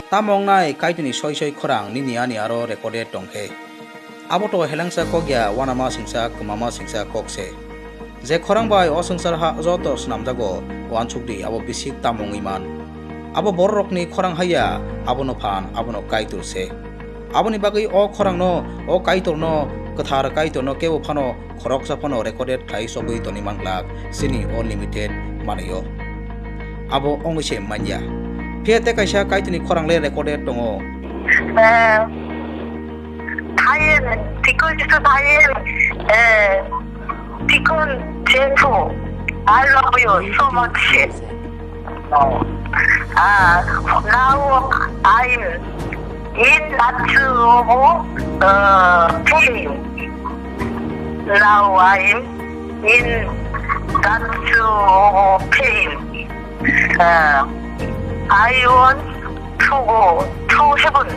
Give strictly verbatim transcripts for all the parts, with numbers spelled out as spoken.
Tamo wngnai Kaitorni soi soi khorang nini ani aro recorded tong khe? Abo to helengsa kok ya, uanama singsa, kwmama singsa kok se. Je khorang bai o swngchar ha joto swnamjago, uansuk di abo bisik tamo wngwi man. Abo bororokni khorang hai ya, abono phan, abono Kaitor se. Aboni bagwi o khorangno, o Kaitorno, kwthar Kaitorno kebo phano khoroksa phano recorded khlai chobwi toni man glak chini o limited manwi-o. Abo wngwi se man ya. Phiya tei kaisa Kaitorni khorang le recorded tongo. Eh, Thayen, Tikun Jisu Thayen, eh, Tikun Jengphu, I love you so much. Ah, now I'm in Natsu of, uh, pain. Now I'm in Natsu of pain. Uh, I want to go to heaven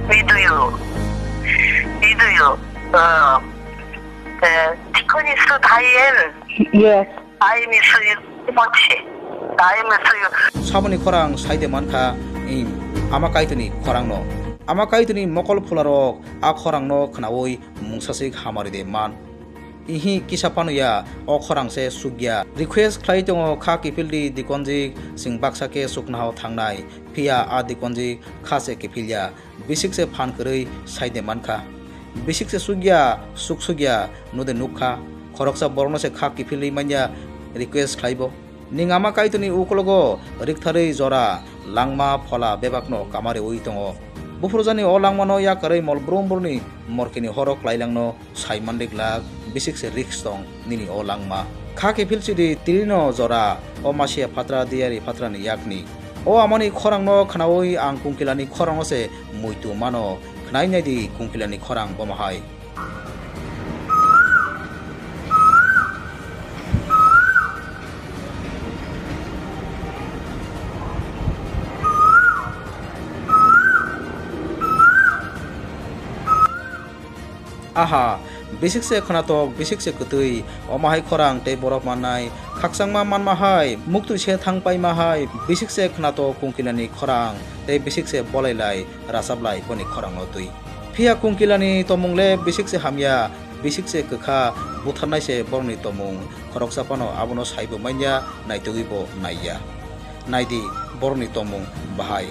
with you. With you. Uh, uh, Tikun Jisu Thayen. Yes. I miss you so much. I miss you. Saboni khorang saide mankha, ing, Ama Kaitorni khorangno. Ama Kaitorni mokol phularok a khorangno khnaui mungsasik hamari de man. Ihi kisa phano ya, o khorang se sukya. Request khlai tongo, kha kiphil di dikonjik, chwng baksa khe suknahao thangnai. Phiya a dikonjik kha se kiphil ya. Bisik se phan kwrwi saide mankha. Bisik se sukya, suk sukya, node nukkha. Khoroksa borokno se kha kiphilwi manya request khlaibo. Ning Ama Kaitorni ukologo riktharwi jora langma phola bebakno kamariwi tongo. Buphurjani o langmano yakarwi mol brum brumni morkini horo klailangno sai mandik lak, bisik se risk tong nini o langma. Kha kiphil sidi tirino jora, o Masia phatra diyari phatrani yakni. O Amani khorangno khnaui ang Kungkilani khorangno se muitu mano, khnai naidi Kungkilani khorang bomo hai. Aha, bisik se khwnatok, bisik se kwtwi, omo hai khorang tei borok mannai, khakchangma manma hai, muktwi se thang paima hai, bisik se khwnatok Kungkilani khorang, tei bisik se bolai lai, rachap lai boni khorangno twi. Phiya Kungkilani tomung le bisik se hamya, bisik se kwkha, butharnai se borokni tomung, khoroksa phano abono saibo manya, naitugwi bo naiya. Naidi borokni tomung bahai.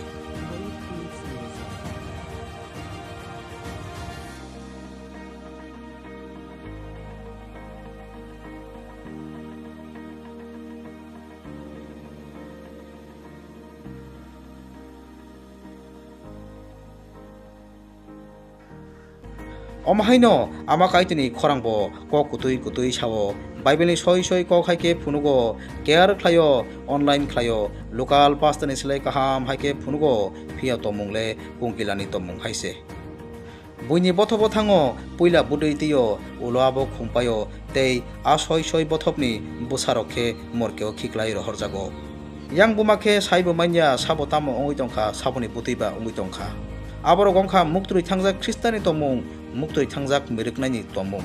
Omo haino Ama Kaitorni khorangbo kok kwtwi kwtwi sao. Bible ni soi soi kok hai khe phunugo, care khlaio, online khlaio, local pastor ni slai kaham hai khe phunugo, phiya tomung le Kungkilani tomung hai se. Buini bothobo thango, puila bwtwi twi-o, ulo abo khum pai-o, tei a soi soi bothopni bwsarok khe morkeo khiklai rohorjago. Yang buma khe saibo manya, sabo tamo wngwi tongkha, saboni bwtwi ba wngwi tongkha. Aborok wngkha muktwi thangjak Khristani tomung, muktwi thangjak mwrwknaini tomung.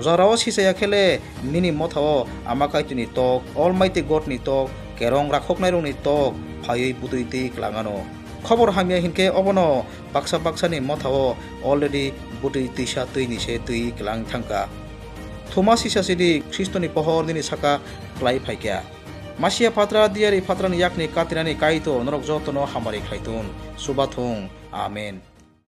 Jorao sisaya khe le nini mothao Ama Kaitorni tok, Almighty Godni tok, kerong rakhoknairokni tok phaiwi bwtwi twi kwlangano. Khobor hamya hinkhe obono baksa baksani mothao already bwtwi twisa twini se twi kwlang thangkha. Thuma sisa sidi Khristoni pohor nini saka klai phaikha. Masia phatra diyari phatrani yakni katinani Kaitor norok jotono hamari khlaitun. Chubathung. Amen.